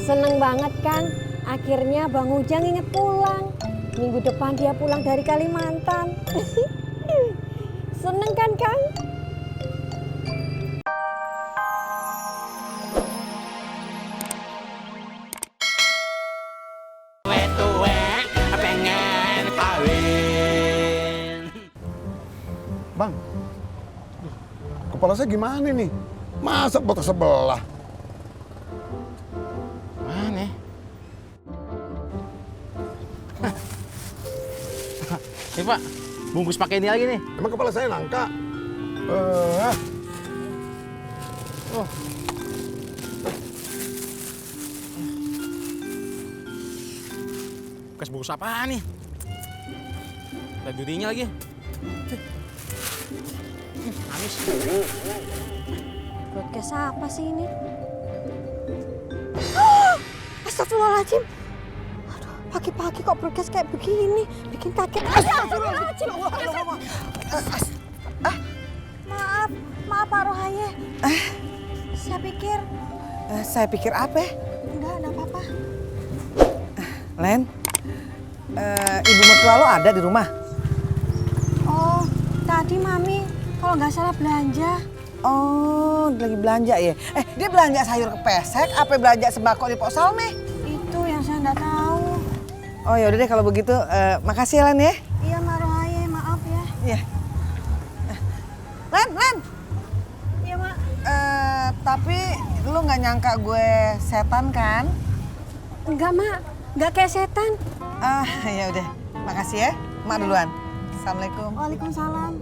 Seneng banget kan? Akhirnya Bang Ujang inget pulang. Minggu depan dia pulang dari Kalimantan. Seneng kan, Kang? Pengen kawin. Bang, kepala saya gimana nih? Masa botak sebelah? Mana? Nih Pak, bungkus pakai ini lagi nih. Emang kepala saya nangka? Oh. Bekas bungkus apaan nih? Ada durinya lagi. Amis. Broadcast apa sih ini? Astagfirullahaladzim. Aduh, pagi-pagi kok broadcast kayak begini. Bikin kaget. Astagfirullahaladzim. Maaf Pak Rohaye. Saya pikir apa? Enggak apa-apa. Len, ibu mertua lo ada di rumah? Oh, tadi Mami kalau nggak salah belanja. Oh, lagi belanja ya? Dia belanja sayur kepesek, apa belanja sembako di Pok Salmeh? Itu yang saya nggak tahu. Oh ya udah deh kalau begitu, makasih ya Len ya. Iya Mak Rohaye, maaf ya. Iya. Len. Iya Mak. Tapi lu nggak nyangka gue setan kan? Enggak Mak, nggak kayak setan. Ya udah, makasih ya. Mak duluan. Assalamualaikum. Waalaikumsalam.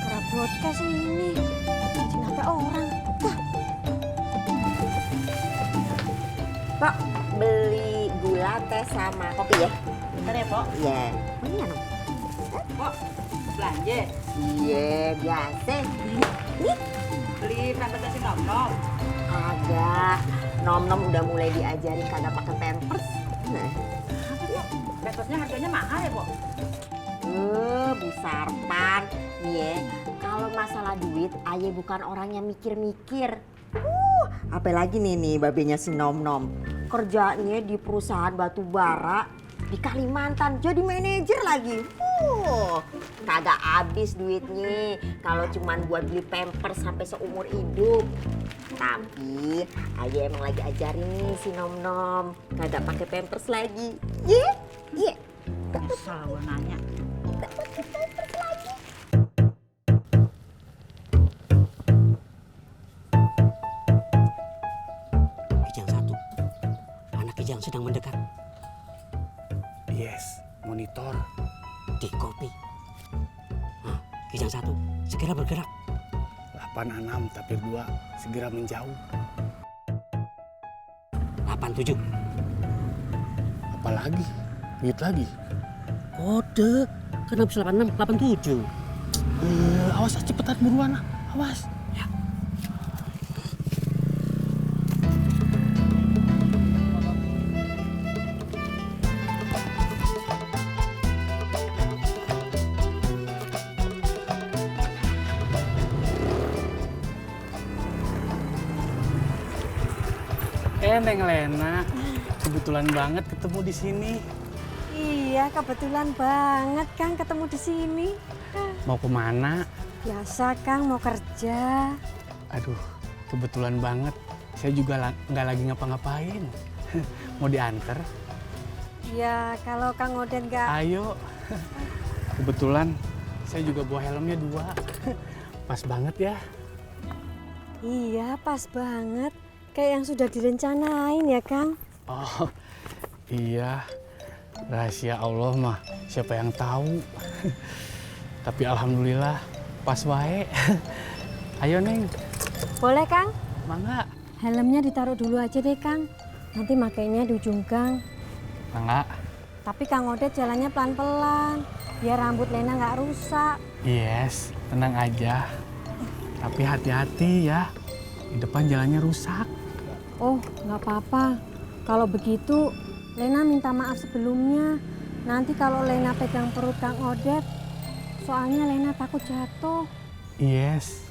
Kerap broadcast ini. Jadi sampai orang. Wah. Pok, beli gula, teh, sama kopi ya? Bentar ya, Pok. Iya. Mana nom? Pok, belanja. Iya, biasa. Nih, Beli pampers si Nom-Nom. agak. Nom-nom udah mulai diajarin kagak pakai pampers. Nah. Pampersnya harganya mahal ya, Pok? Bu Sarpan. Nih ya, kalau masalah duit, Aye bukan orang yang mikir-mikir. Apalagi nih babenya si Nom-Nom. Kerjanya di perusahaan batu bara di Kalimantan, jadi manajer lagi. Kagak habis duitnya kalau cuman buat beli pampers sampai seumur hidup. Tapi Aye emang lagi ajarin nih si Nom-Nom kagak pakai pampers lagi. Iya. Salah gua nanya. Kijang satu. Anak Kijang sedang mendekat. Yes, monitor. Di kopi. Kijang satu, segera bergerak. 86 tapir 2 segera menjauh. 87. Apalagi? Duit lagi. Kode. Kenapa bisa 86, 87? Awas cepetan buruan. Awas. Neng Lena, kebetulan banget ketemu di sini. Iya, kebetulan banget Kang ketemu di sini. Mau kemana? Biasa Kang mau kerja. Aduh, kebetulan banget. Saya juga nggak lagi ngapa-ngapain. Mau diantar? Ya kalau Kang Oden nggak. Ayo. Kebetulan saya juga bawa helmnya 2. Pas banget ya. Iya, pas banget. Kayak yang sudah direncanain ya Kang. Oh, iya. Rahasia Allah mah siapa yang tahu. Tapi alhamdulillah pas wae. Ayo Neng. Boleh Kang? Mangga. Helmnya ditaruh dulu aja deh Kang. Nanti makainya di ujung gang. Mangga. Tapi Kang Odet jalannya pelan-pelan. Biar rambut Lena nggak rusak. Yes, tenang aja. Tapi hati-hati ya. Di depan jalannya rusak. Oh, nggak apa-apa. Kalau begitu, Lena minta maaf sebelumnya. Nanti kalau Lena pegang perut Kang Odet, soalnya Lena takut jatuh. Yes.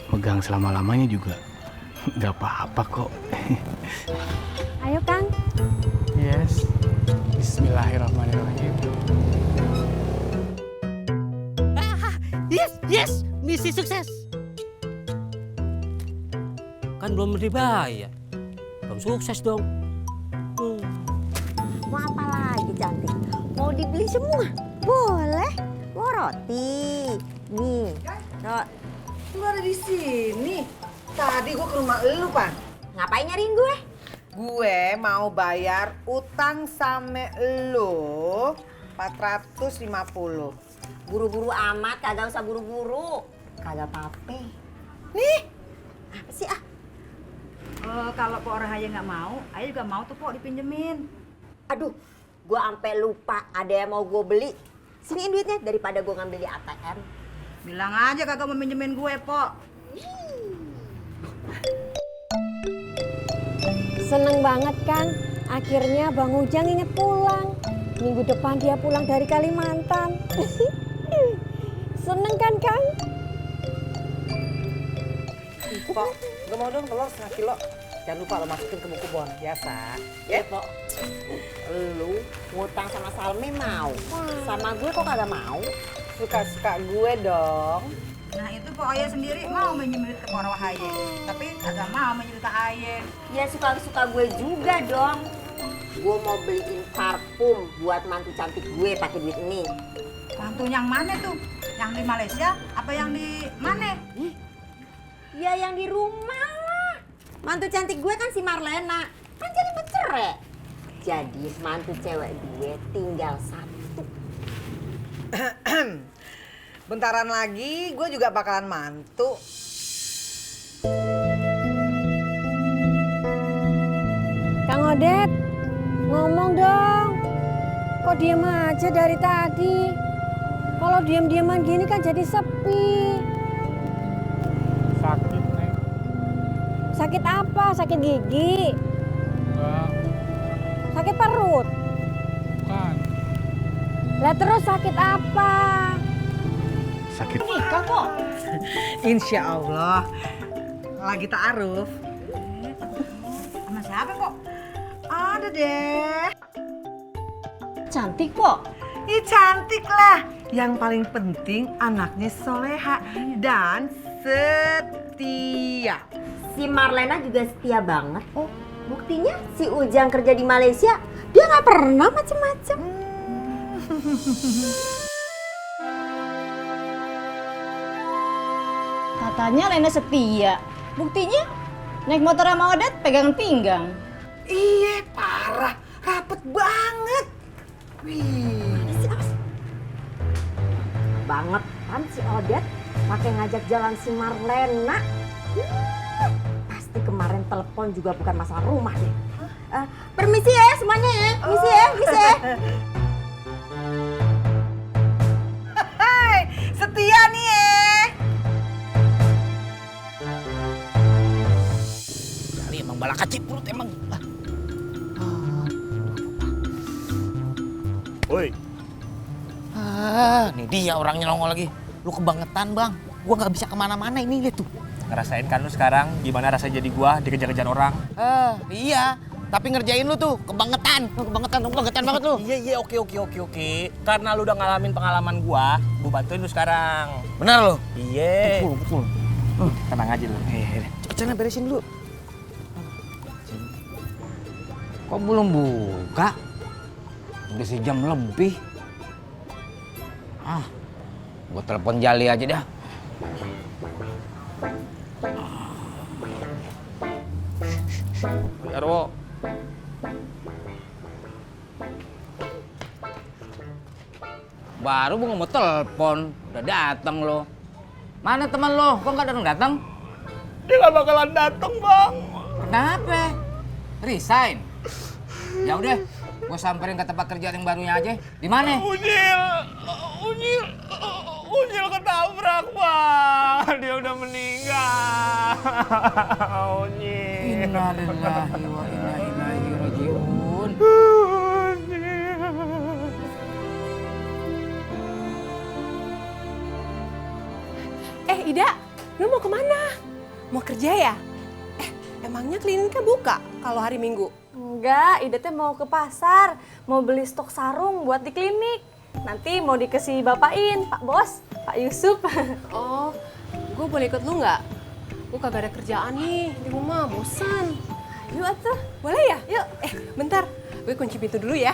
Pegang selama-lamanya juga Nggak apa-apa kok. Ayo Kang. Yes. Bismillahirrahmanirrahim. Yes, misi sukses. Kan belum dibayar, belum sukses dong. Mau apa lagi cantik? Mau dibeli semua? Boleh. Mau roti? Nih, Lu ada di sini. Tadi gue ke rumah elu, Pan. ngapain nyariin gue? Gue mau bayar utang sama elu 450. Buru-buru amat, kagak usah buru-buru. Kagak apa-apa. Nih, Apa sih ah? Kalau Pok Rahaya nggak mau, Ayah juga mau tuh Pok dipinjemin. Aduh, gue ampe lupa ada yang mau gue beli. Siniin duitnya daripada gue ngambil di ATM. Bilang aja kagak mau minjemin gue, Pok. Seneng banget kan? Akhirnya Bang Ujang inget pulang. Minggu depan dia pulang dari Kalimantan. Seneng kan Kang? Pok, gue mau dong telur setengah kilo. Jangan lupa lo masukin ke buku bon, biasa. Ya, Pok. Lu ngutang sama Salme mau. Sama gue kok kagak mau? Suka-suka gue dong. Nah itu Pok Ayah sendiri mau minjemin ke Pok Rahaya, tapi kagak mau minjemin ke Ayah. Ya suka-suka gue juga dong. Gue mau beliin parfum buat mantu cantik gue pakai duit ini. Mantu yang mana tuh? Yang di Malaysia apa yang di mana? Ya yang di rumah lah. Mantu cantik gue kan si Marlena. Kan jadi bercerai. Jadi mantu cewek gue tinggal satu. Bentaran lagi gue juga bakalan mantu. Kang Odet, ngomong dong. Kok diem aja dari tadi? Kalau diem-dieman gini kan jadi sepi. Sakit, Neng. Sakit apa? Sakit gigi? Enggak, Sakit perut? bukan. Lah terus sakit apa? Sakit. Nikah kok. Insya Allah. Lagi ta'aruf. Sama siapa Pok? Ada deh. Cantik Pok. Ih cantik lah. Yang paling penting anaknya soleha dan setia. Si Marlena juga setia banget. Oh, buktinya si Ujang kerja di Malaysia, dia nggak pernah macem-macem. Katanya Lena setia. Buktinya naik motor sama Odet pegangan pinggang. Iya parah, rapet banget. Wih. Banget kan si Odet pakai ngajak jalan si Marlena. Pasti kemarin telepon juga bukan masalah rumah deh. Permisi ya semuanya ya, permisi ya, permisi ya. Hai, setia nih ya. Kali emang bala kacipurut emang. Woi, Nih dia orangnya nongol lagi. Lu kebangetan bang. Gua nggak bisa kemana-mana ini lihat tuh. ngerasain kan lu sekarang gimana rasanya jadi gua dikejar-kejar orang? Iya. Tapi ngerjain lu tuh kebangetan, kebangetan banget lu. Iya, oke. Karena lu udah ngalamin pengalaman gua bantuin lu sekarang. Bener lu? Iya. Betul. Tenang aja lu. Cepet sana beresin dulu. Kok belum buka? Udah sejam lebih. Gua telepon Jali aja dah. Arwo. Baru gua mau telepon, udah datang lo. Mana teman lo? Kok nggak datang? Dia gak bakalan dateng, Bang. Kenapa? Resign. Ya udah, gua samperin ke tempat kerja yang barunya aja. Di mana? Unyil ketabrak, Bang. Dia udah meninggal. Unyil. Innalillahi wa inna ilaihi rajiun. Ida, lu mau kemana? Mau kerja ya? Emangnya kliniknya buka kalau hari Minggu? Enggak, Ida teh mau ke pasar, mau beli stok sarung buat di klinik. Nanti mau dikasih bapain, Pak Bos, Pak Yusuf. Oh, gue boleh ikut lu nggak? Gue kagak ada kerjaan nih di rumah, bosan. Yuk atuh. Boleh ya? Yuk. Bentar, gue kunci pintu dulu ya.